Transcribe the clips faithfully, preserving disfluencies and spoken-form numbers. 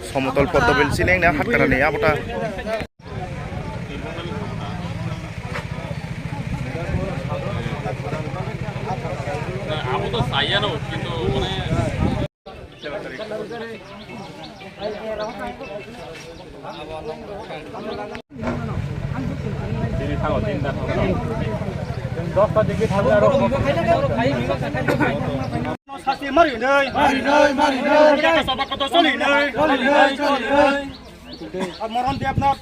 Somotol Poddobil sineng na Hatkara ni abota. Sasti mari nei. Mari nei, mari nei. Yaka soba koto soli nei. Soli nei, soli nei. Moron Debnath.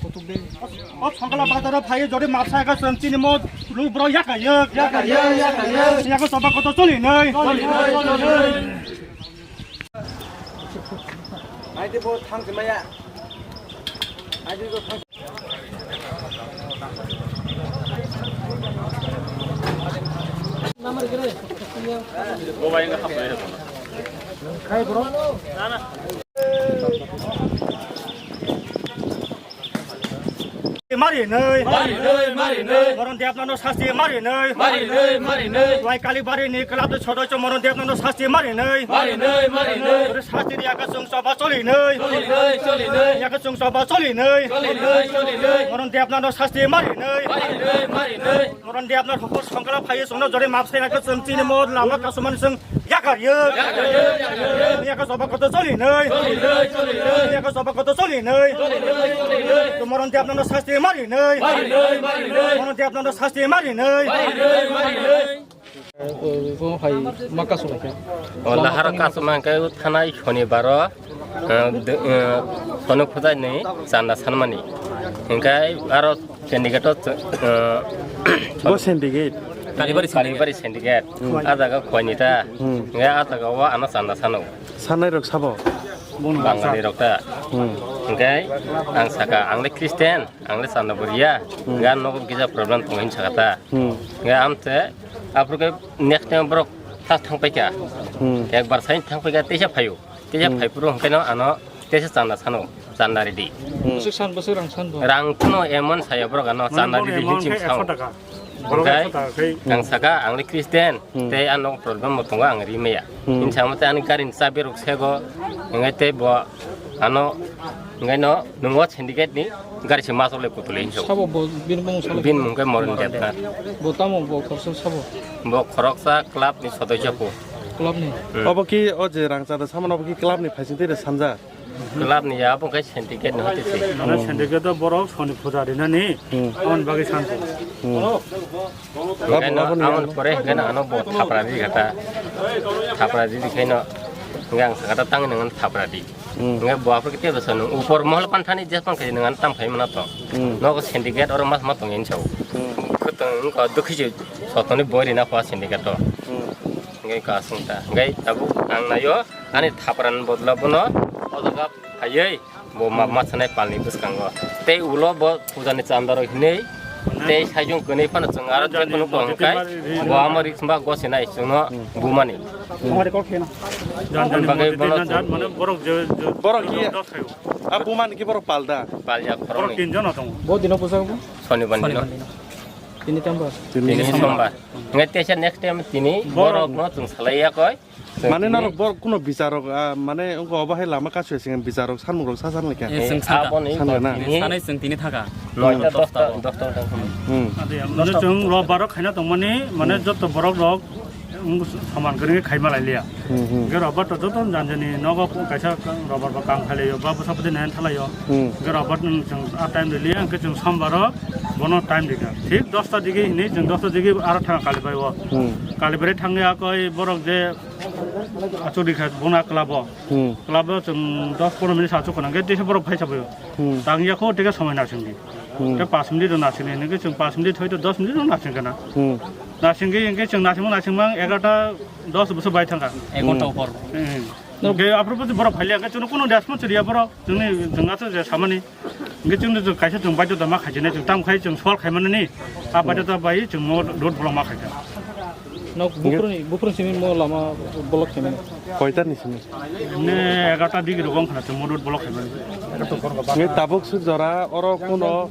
O Songkla bazar o phai jodi mapsa ka chwng chini mo lu bro yaka yek. Yaka yek, yaka yek. Yaka soba koto soli nei. Soli nei, soli nei. Aidi bo thang se maya. Aidi bo thang. Mari nei. Mari nei, mari nei. Moron Debnath no sasti mari nei. Mari nei, mari nei. Wai Kalibari ni club de sodocho Moron Debnath no sasti mari nei. Mari nei, mari nei. Ore sasti dia ka sung soba soli nei. Soli nei, soli nei. Ya ka sung soba soli nei. Soli nei, soli nei. Moron Debnath no sasti mari nei. Mari nei, mari nei. Moron Debnath hokor Songkla phai songno jore map sai na ka sung chini mo lama ka suman sung. Yakar yek. Yakar yek, yakar yek. Yakar soba koto soli nei. Soli nei, soli nei. Yakar soba koto soli nei. Soli nei, soli nei. To Moron Debnath no sasti mari nei. Mari nei, mari nei. Moron Debnath no sasti mari nei. Mari nei, mari nei. O hai ma kasumai kha. O lahar kasumai khe thanai Shonibaro, eh, de-, eh, Soni Phuja ni chanda sanmani. Hingkai aro syndicate o, eh, Bo syndicate. Kalibari Kalibari syndicate. Hmm. A jaga Khwainita. Hmm. Hingkai a jaga o ano chanda sano. Sanai rok sabo? Bangali rok ta. Hmm. Hingkai ang saka, ang le Christian, ang le chanda boriya. Hmm. Hingkai nogo kisa problem tongo hin saka ta. Hmm. Hingkai amte aphuru khe next time borok ta thang paikha. Hmm. Ekbar sai thang paikha, teisa phaio. Teisa Hmm. phai phuru hingkhe no ano teisa chanda sano, chanda ready. Hmm. Bwswk san, bwswk rang san bo. Rang kuno emon saya borok ano Mane chanda boni ready amount hinching khe sao. Ekso taka. Borok Hingkhe ekso taka khe. ang saka ang le Christian, Hmm. tei ano problem bo tongo ang ri maya. Hmm. Hinsa mate ani gari ni chabi rok sego, hingkhe tei bo ano hingkhe no nungo syndicate ni gari se masok le kutuli hinso. Sabo bo bini mung sabo. Bini mung khe Moron Debnath. Bo tamo bo khoroksa sabo. Bo khoroksa club ni sodosya po. Club ni. Hmm. Obo ki o je rang chada samano obo ki club ni phaising twi sanja? Club ni ya bo khe syndicate ni hote se. Mane syndicate o borok Soni Phuja rinani Hmm. amoni bagwi sanko. Hmm. Hingke no, Aboni amoni ano. Pore hingke no ano bo thapra di kata. Thapra di di khe no. Hingke ang sakata tang nang thapra di. Hmm. Hingke bo aphuru kete bwsa nung upor mohol panthani je pang khe nang tam khai mana to. Hmm. Nogo syndicate oro mas ma tong insa. Hmm. Khutang wngkha dukhi je sotoni boi rina kho syndicate to. Hmm. Hingke ka sung ta. Hingke tabuk ang nayo ani thapra ni bodla bono o jaga phaiwi. Bo ma, ma sanai palni bwskango. Tei ulo bo puja ni chanda rok hinwi, tei saijung kwnwi phano chwng aro tei phano kok hwnkhe, bo amo risk ba gosinai chwngno bumani. Jan jani Bagwi motiti bono jan jan mane borok je, je, Borok ki, dos khayo. A bumani ki borok palda? Palya borok khoroknwi. Tin jona tongo. Bo dino puja bo? Sonibar dino. Sonibar dino. Tini tambar? Tini sombar. Ngai teisa next time tini borok. Borok no chwng salai yakoi. Mane norok bor kuno bicharok, ah, mane wngkha obo hai lama kasu sing bicharok samung rok sa san lekha. Eh, chwng saka. Aboni San gana. Tini sanai chwng tini thaka. Noita dosta, dosta. Hmm. Mane chwng robar rok khaina tongmani, mane Hmm. joto borok rok, wng, saman kwrwngwi khaima lai liya. Hmm, hmm. Ge robar to joto janjani nogo kaisa robar ba kam khalai yo, ba bwsa bwtwi nai thalaio. Hmm. Ge robar chwng a time de liya, hwnkhe chwng sombar o bono time dikha. Thik dosta digi hinwi chwng dosta digi aro thang kali bai o. Hmm. Kali bai thangya koi borok je Achuk rikha buna club o. Hmm. Club o chwng dos pondro minute achuk khna, hwnkhe tisa borok phai sabaio. Hmm. Tang yakho tike somoi naisingdi. Hmm. Te pas minute naisingdi, hwnkhe chwng pas minute hoito dos minute naising khna. Hmm. Naisingdi, hwnkhe chwng naisingma naisingma egarota dos bwswk bai thangkha. Ek ghonta Hmm. upor. Hmm. Hwnkhe aphuru borok phailiya, hwnkhe chwngno kunu response riya borok. Chwngni chwng aswk je samani. Hwnkhe chwngno chwng kaisa chwng baidhota ma khaijinai, chwng tam khai chwng sol khaimanani. A baidhota bai chwng mo road block ma khaikha. Nok buphuruni, buphuruni simi mo lama block khaimani. Koitarni simi? Ne egarota digi rok wng khna chwng mo road block khaimani. Nge tabuk suk jora oro kuno,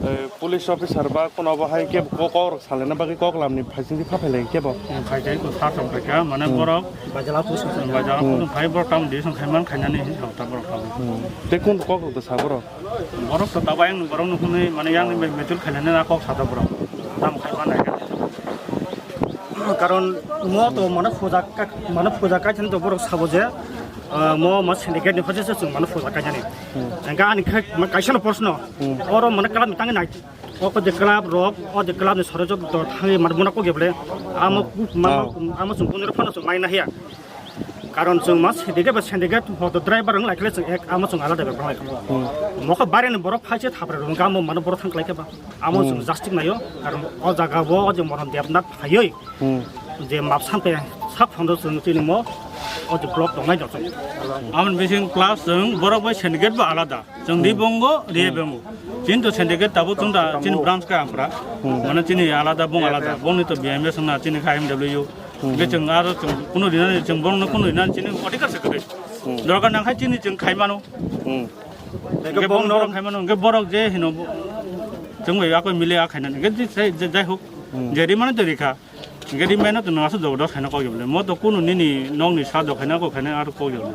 eh, police officer ba kuno bo hai kebo kok, kok rok salena bagwi kok lamni phaisingdi pha phailai kebo. Phailai ko sa tong phaikha, mane borok bajala pusu bajala pusu phai borok tam di song khaiman khainani hin thang ta borok tam. Te kun kok rok da sa borok? Borok to tabai ang borok nukhunwi mane yang ni metul khainani na kok sa ta borok. Tam khaiman ai. Karon mo to mane puja ka, mane puja ka chen to borok sabo je, ah, mo ma syndicate ni hoje se chwng mane puja ka jani. Engka ani khai ma kaisa no proshno. Oro mane club ni tangi nai. O ko je club rok, o je club ni sorojok do thangi mane mona ko geble. Amo, amo chwng bunero phano chwng mai na hiya. Karon chwng ma syndicate ba syndicate hodo driver wng lai khle chwng ek amo chwng alada bepang lai khe. Mokha bare ni borok phai se thapra rwng amo mano borok thang klai khe ba. Amo chwng justice naio karon o jaga bo o je moron debnath phaioi je map sampe sak phando chwng chini mo o je block tongnai do chwng. Amon bising plus chwng borok bai syndicate ba alada. Chwng di bongo, ri bongo. Chini to syndicate tabuk chwng da chini branch ka ampra. Mane chini alada bong alada. Bongni to B M S wngna chini kha M W. Hingke chwng aro chwng kunu rinani chwng borokno kunu rinani chini odhikar se kwrwi. Dorkar nang khai chini chwng khai mano. Hingke borok borok khai mano, hingke borok je hino chwng bai akoi mile a khainani. Hingke je, je, jai hok, je ri mano je ri kha. Hingke ri mano to nang aswk jogo dos khaina kok jebole. Mo to kunu nini nokni sa do khaina kok khaina aro kok jebole.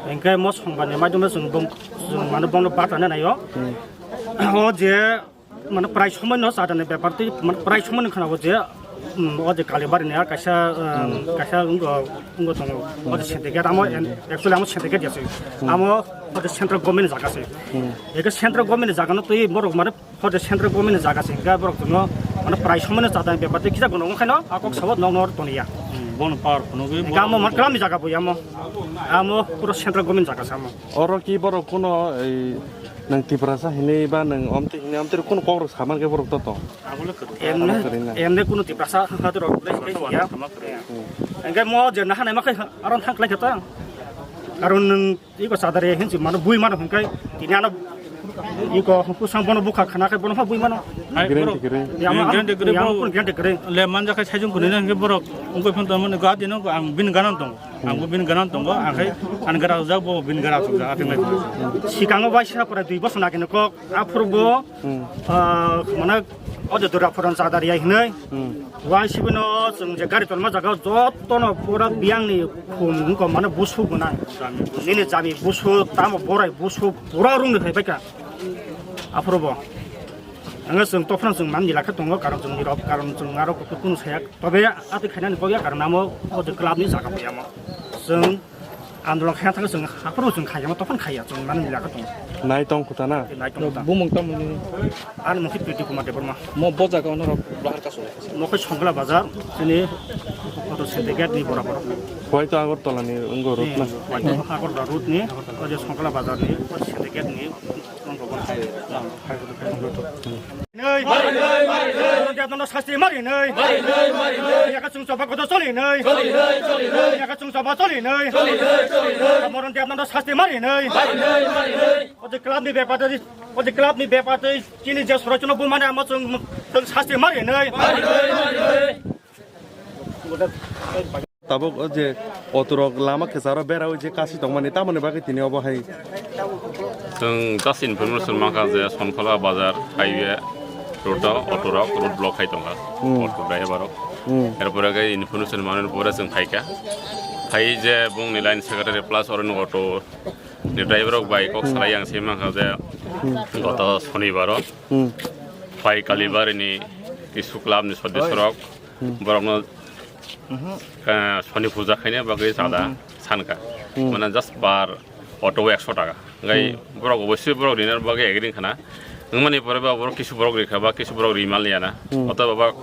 Hingke mo songba ni maidum chwng bong, chwng mano bongno bata na naio. O je mane prai somoi no chadani bepar tei mane prai somoi no khwnao je, um, o je Kalibari ni a kaisa, um, kaisa wngkha, wngkha tongo. O je syndicate amo en-, actually amo syndicate ya se. Amo o je central government ni jaga se. Eke central government ni jaga no twi borok mane o je central government ni jaga se. Ga borok tongno mane prai somoi no chadani bepar tei kisa gono wngkha no a kok sabo nok nor toniya. Bono power phunugwi ga amo mane klam ni jaga bo ya amo. Amo pura central government jaga se amo. Oro ki borok kuno ei nwng Tiprasa hinwi ba nwng omtwi hinwi omtwi kuno kokrok saman khe borok to tong? Emne, emne kuno Tiprasa hato rok le ya. Engke mo je nahanai ma khai aron thang klai khata. Aron nwng iko sadare hinsi mano bui mano hingkai tini ano iko kusang bono bukha khana khai bono bui mano. Hai, gren borok, tikiri. Ya, gren tikiri, ya, borok pun gren tikiri. Le manja khai sajung kunina hingke borok ungkoi phun tongmani gati no ang bin ganan tong. Ang bo bini gana tongo, ang khai ani gara rwjak, bo bini gara rwjak, atwng lai. Sikango waisa pore dui bosor nagini kok, aphuru bo, ah, mane o je Duraphuran Chadaria hinwi. Waisa bino chwng je gari tolma jaga jotono pura biyangni khum wngkha mane busu gwnang. Nini jami busu, tamo borai busu, pura rungni phai baikha. Aphuru bo. Ang chwng tophano chwng man jila khe tongo, karon chwng nirok, karon chwng aro kunu saya. Tobe atwi khainani kok ya karon amo o je club ni jaga bo ya mo. Chwng andolon khaina thangkhe chwng haphuru chwng khaiya mo, tophano khaiya chwng mani mila khe tongo. Nai tong khuta na? Nai tong khuta. Bumung tamo nini? Ani mung khe Priti Kumar Debbarma. Mo bo jaga ono rok bahar kasu. Mo khe Songla Bazar, chini auto syndicate ni borabor. Huaito Agartala ni wngkha road na? Huaito Agartala road ni, o je Songla Bazar ni, o syndicate ni. Moron Debnathno sasti mari nai. Yaka chwng choba kodo choli nai. Yaka chwng choba choli nai. Moron Debnathno sasti mari nai. O je club ni bepar tei, o je club ni bepar tei chini je sorochno bumani amo chwng, chwng sasti mari nai. Tabuk o je auto rok lama kesa aro bera o je kasi tongmani tamoni bagwi tini obo hai. Chwng just information mankha je Sonkhola bazar highway road o auto rok road block khai tongkha. Hmm. Auto driver rok. Hmm. Erpore khe information manwi pore chwng phaikha. Phai je bongni line secretary plus oroni auto ni driver rok bai kok salai yang se mankha je goto sonibaro. Hmm. Phai Kalibari ni kisu club ni sodesyo rok. Hmm. Borokno, eh, soni puja khaina bagwi chada sankha. Hmm. Mane just bar auto o ekso taka. Hingkai borok obosoi borok rina bagwi agree khana. Wngmani pore ba borok kisu borok rikha ba kisu borok rimal yana. Hmm. Auto ba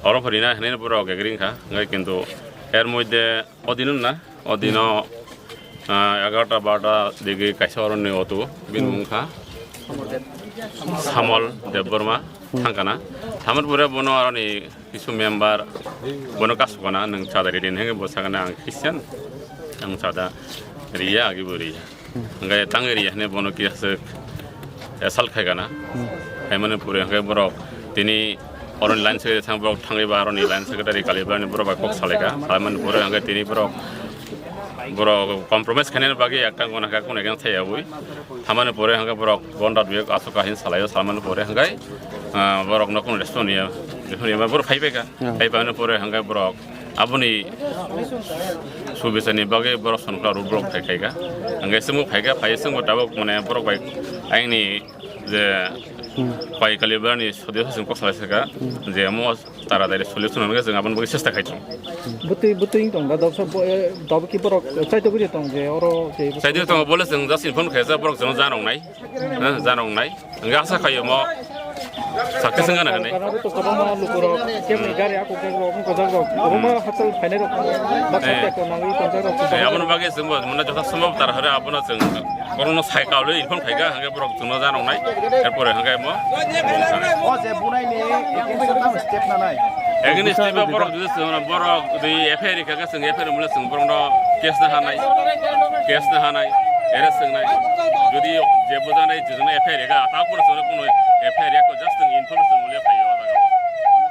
oro rina hinwi borok agree kha. Hingkai kintu er moddhe o dino na, o dino, ah, egarota barota digi kaisa oroni auto, bini mung kha Samol Debbarma, thangkana. Thamar pore bono aroni kisu member, bono kasukana, nwng chadari din henge bo sakana ang Christian, ang chada riya, agi bo riya. Hingke tang riya hine bono kisa sal khaikana. Haimani pore hingke borok tini oroni line secretary thang borok thangwi ba aroni line secretary Kalibari ni borok bai kok salaikha. Saimani pore hingke tini borok Borok compromise khainani bagwi ekta gona kha, kono ekta thaiyawi. Thamani pore hwnkhe borok bonda duye aswk kahin salaio, salmani pore hwnkhe, ah, borokno kono respond ya, respond ya, borok phai phaikha. Hmm. Phai phaimani pore hwnkhe borok aboni subisani bagwi borok sonkla road block khai khaikha. Hwnkhe chwngbo phaikha, phai chwngbo tabuk mane borok bai aini je Hmm. pai kali berani sodyo sasing kok salai saka, Hmm. je mo taratari solution hwnwi chwng aboni bagwi chesta khai tongo. Bwtwi, bwtwi wng tong da, dobsa bo-, eh, dobki borok chaitugwi tong je oro je Chaitugwi tongo, bole chwng just inform khaijak borok chwngno janok nai. Hmm, janok nai. Hwnkhe asa khaio mo success wngna hwnwi. Karnataka to kwbangma lukurok kebni Hmm. gari ako kebo wng kojakrok. Kwbangma Hmm. hachal phainairok baksa Eh. teko nangwi tonjakrok. Eh, aboni bagwi chwngbo mane jotha sombhob tara hore abono chwng borokno sai kaulwi inform khaikha, hwnkhe borok chwngno janok nai. Erpore hwnkhe mo O je bunaini against o tamo step nanai. Against step o borok jodi chwng borok jodi F I R rikha khe chwng F I R mole chwng borokno case na hanai. Case na hanai. Arrest wngnai. Jodi je bujanai je jona F I R rikha ta pore chwng kono F I R rikha just chwng information mole phaio o jaga o.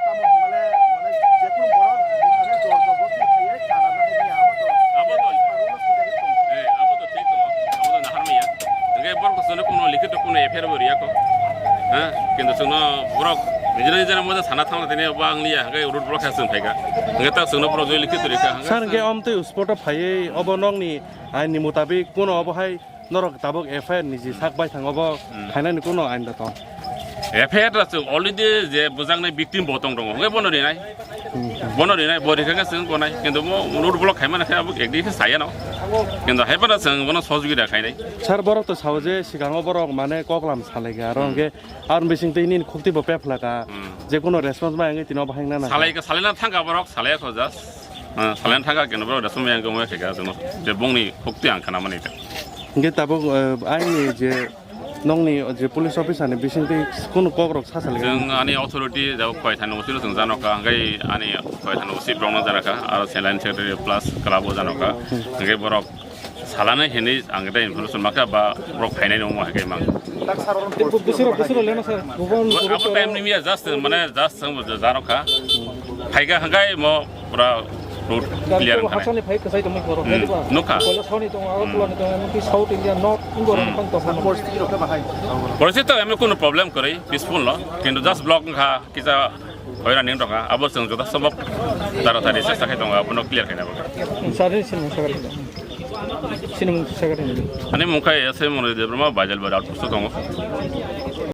Tamo hwnmale mane jekunu borok bwskango jor jobor khe khaiya chara na hwnwi abo to Abo to. Aro no sida khe tong. Eh, abo to thik tongo. Abo to nahar maya. Hwnkhe borok to chwngno kono likhito kono F I R bo riya kho. Ha? Kintu chwngno borok nijera nijera moja sana thangna tini bo ang liya, hwnkhe road block khe chwng phaikha. Hwnkhe ta chwngno borok joi likhito rikha, hwnkhe Sir, hwnkhe chwng omtwi spot o phaiwi obo nokni ain ni mutabik kuno obo hai norok tabuk F I R ni je sak bai thang obo Hmm. khainani kuno ain da tong. F I R da chwng already je bujaknai victim bo tong tongo, hwnkhe bono rinai. Hmm. Bono rinai, bo rikha khe chwng konai. Kintu mo road block khaimani khe abo ekdi khe saya no. Kintu hai phano chwng bono sohojogita khainai. Sir, borok to sao je sikango borok mane koklam salaikha, aro Hmm. hwnkhe aroni bisingtwi nini khukti bo pephlaka. Hmm. Je kono response ma wngwi tino bahai nana. Salaikha, salaina thangkha borok, salaiya kho just. Ah, salaina thangkha kintu borok response ma wngwi khaikha chwngno. Je bongni khukti ang khna mani ta. Hwnkhe tabuk, eh, aini je Nokni je police officer ni bisingtwi kunu kokrok sa salai. Chwng ani authority jabo koi thani usi chwng jano ka, hwnkhe ani koi thani usi borokno jano ka, aro se line secretary plus club o jano ka. Hmm. Hwnkhe borok salani hinwi ang tei information makha ba borok phainai nungma hwnkhe mang. Busiro, busiro leno sir. Abo time ni miya just mane just chwng jano ka. Phaikha hwnkhe mo pura road clear wngkha nai. Hasani phai kwchai tongmani borok, Hmm, nai ba? Nukha. Koilashahar ni tongo, Hmm. Agartala ni tongo, emonki South India, North, India Hmm. ni phang tongo. Porisi to emni kono problem kwrwi, peaceful no, kintu just block wngkha, kisa hoira ning tongkha, abo chwng joto sombhob taratari chesta khai tongo, abono clear khaina bagwi. Sir ni sinimung sakha tongkha. Sinimung sakha tongkha. Ani mung khe S I Monoj Debbarma, Baijalbari outpost o tongo.